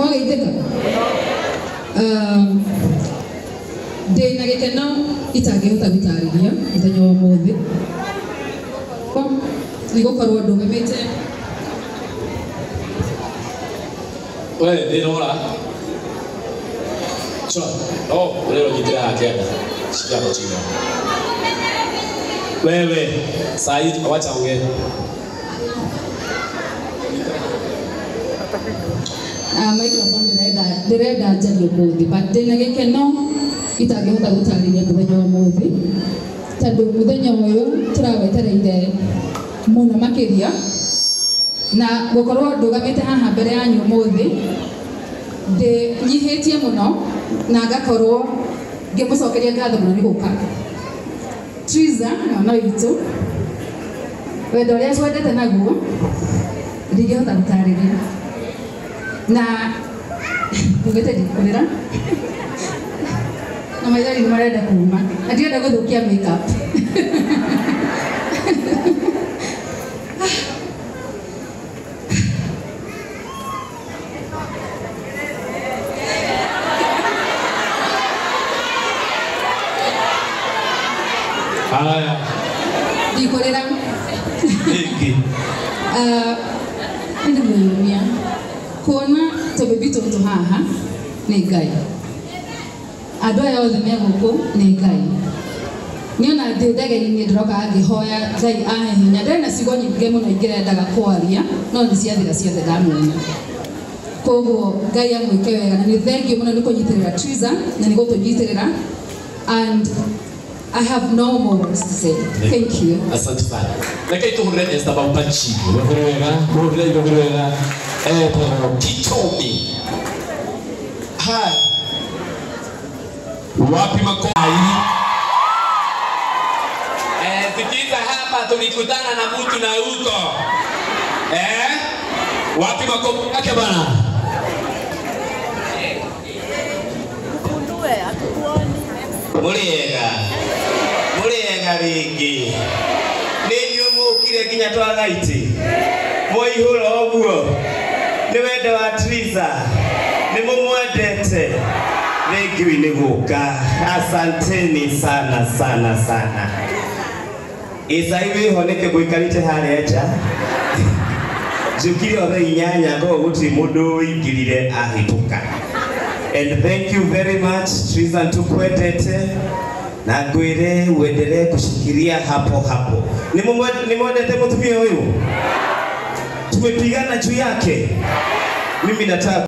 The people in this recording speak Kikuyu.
Mwageithĩka? Ndĩna gĩkeno itangĩhota gũtarĩria mũthenya wa ũmũthĩ nĩ gũkorwo ndũgamĩte. We ndĩrora. Chora. Oh, ũrero nyitĩra haha kĩanda. Shika hapo chini. Wewe, Said, wacha ongee. Microphone ndĩrenda njarie ũmũthĩ, but ndĩna gĩkeno itangĩhota gũtarĩria mũthenya wa ũmũthĩ tondũ mũthenya ũyũ tũrawetereire mũno makĩria na gũkorwo ndũgamĩte haha mbere yanyu ũmũthĩ ndĩnyihĩtie mũno na ngakorwo ngĩmũcokeria ngatho mũno nĩ gũka. Triza mwana witũ, wendo ũrĩa twendete naguo ndingĩhota gũtarĩria na ugĩte ndikũrĩra na maithori nĩ marenda kuma na ndirenda gũthũkia makeup. Haya. Ndikũrĩra. Nĩkĩ? Nĩ mwĩyumia kuona tũbĩbĩ tũtũ haha nĩ Ngai. Andũ aya othe me gũkũ nĩ Ngai. Niĩ ona ndĩ ndege-inĩ ndĩrokaga ngĩhoya Ngai ahe hinya. Ndarĩ na ciugo nyingĩ mũno ingĩrendaga kwaria no nĩ ciathira ciothe ndamuona. Koguo Ngai amwĩke wega na nĩ thengiũ mũno nĩ kũnyitĩrĩra Triza na nĩ gũtũnyitĩrĩra, and I have no more words to say. Thank you. Asante sana. Reke tuhurire Esther Baupachi. Wehore wega, muhurire wehore wega. Kitomi. Hai. Wapi makofi? Sikiza hapa tulikutana na mtu na huko. Wapi makofi yake bana? Muriega. Muriega ringi. Nĩ inyuĩ mũkire nginya twagaiti. Mwaihũra ũguo. Nĩ wendo wa Triza. Nĩ mũmwendete. Thank you nĩ gũka. Asanteni sana sana sana. Ĩcai wĩho nĩkĩ mũikarĩte harĩa nja? Njũkire o thaa 8 koguo gũtirĩ mũndũ ũingĩrire ahĩtũka. And thank you very much Triza, tukwendete na ngwire uendelee kushikilia hapo hapo. Ni mwendete mutumia huyu? Tumepigana juu yake. Mimi nataka